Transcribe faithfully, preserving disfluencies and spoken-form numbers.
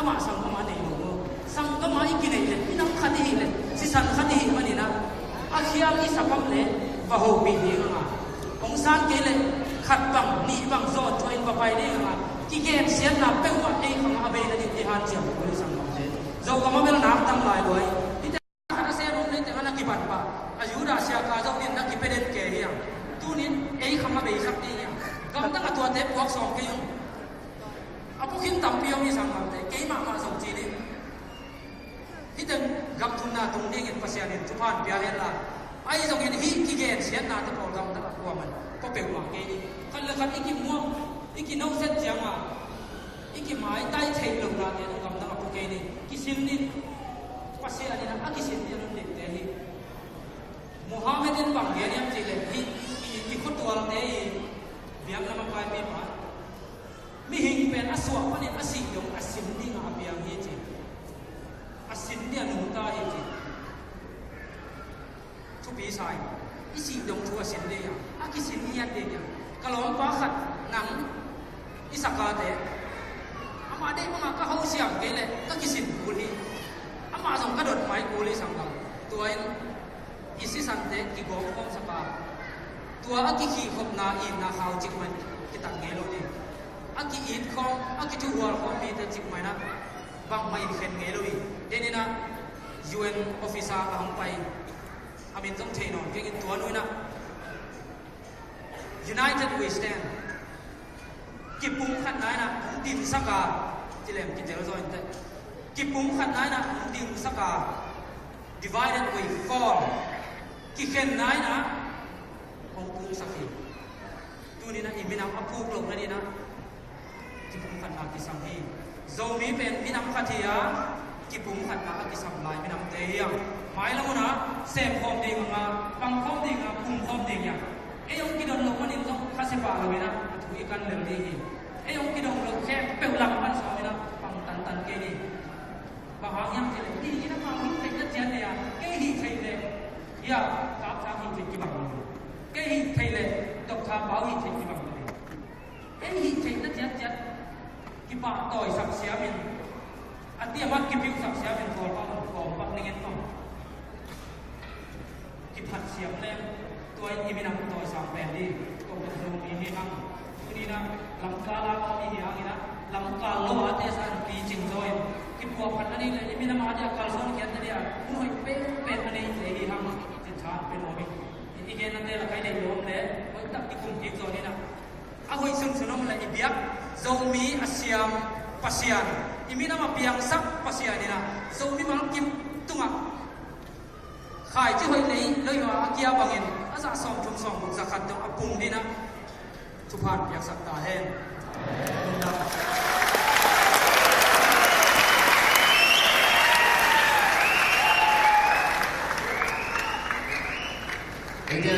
mah sanggam ah nei lo maw. Sanggam ah i kineih leh, minam khat i hih leh, sisan khat i hih manin ah, a khial i sap leh va hopih ding a ngah. Hong sang kei leh khat bang, nih bang zawh tuah in va pai ding a ngah. Kigensiatna peuhmah ei khang ah a bei nading i hanciam kul hi sanggamte. Zogam ah bel nak tam lai lua hi. Hihte khat a sem om leiteng a na kibat pah, a Judah siaka zong in na kipia den kei hi hang. Tuni in ei khang ah beisak ding hi hang. Gamdang a tuate puak sawm kei ung. A pua khin tampi om hi sanggamte, keimah mah zong ci ni. Hih teng gam thumna tung dingin Pasian in thupha pia hen la, ahi zongin hih kigensiatnate pawl gamdang a kuaman pua peuhmah kei ni. Khat le khat i kimuang, i kinoset ciang a, i kimaitai theih lohnate zong gamdang a pua kei ni. Kisin ni. Pasian in a kisin ni a nun dingte hi. Muhammad in bang gen hiam cih leh hih i, i khuatualte i biakna makaite pa, mihing pen a suah panin a sih dong a sin ding a piang hi ci. A sin ding a nungta hi ci. Thupi sa ing. I sih dong thu a sin ding a, a kisin hiat ding a. Ka lawmpa khat nang i sakate, amah deih bangah ka hosiam kei leh ka kisin kul hi. Amah zong ka dot mai kul hi sanggam. Tua in i sisante kigawm khawm sak a, tua a kikhih khopna itna khau cikmah kitat ngei lo ding. A ki-it khawm, a kithuhual khawm mite cikmah in ah bangmah in khen ngei lo hi. Den in ah U N officer a hong pai, a min zong thei nawn keng in, tua nu in ah United we stand. Kipumkhatna in ah hong dimsak a, ci leng kitel zaw inteh. Kipumkhatna in ah hong dimsak a, divided we fall. Kikhenna in ah hong pumsak hi. Tuni in ah i minam a phuk loh nading in ah kipumkhatna kisam hi. Zomi pen minam khat hi a, kipumkhatna a kisam lai minamte hi a. Mailam hun ah sem khawm ding a, pang khawm ding a, pum khawm ding hi a. Ei hong kidon loh manin zong khasia pah lo in ah a thu i kan lel ding hi. Ei hong kidon loh khempeuh lam pan sawm in ah pang tantan kei ni. Bang hang hiam cih leh, hih in amau hih theihna ciat nei a, kei hih theih leh, hia, Kap Thang hih theih kibang lo. Kei hih theih leh, Dok Thang Pau hih theih kibang lo. Ei hih theihna ciatciat kipahtawisak siamin, a diaman kipiusak siamin, Kawlpau kawm pak ning en maw? Kiphat siam leng, tua in i minam tawisang pen ding, kong ka zong i hi hang. Tuni in ah lamkal a om i hi hangin ah, lamkal lo a te san picing zaw in, kipuahphat a ding le i minam a dia kalsuan khiat a dia hun hoih penpen a neite hi hang. Cin tha pen om in, i gennate la kai deih lo om le, hoih tak kikum kik zaw in ah, a hoih sunsun om le i biak Zomi a siam Pasian, i minam a piangsak Pasian in ah, Zomi malkim tungah khaici hoih nei lo hi a, a kia bangin a zah sawmthum sawmguk za khat dong a pung ding in ah thupha piaksak ta hen. Eite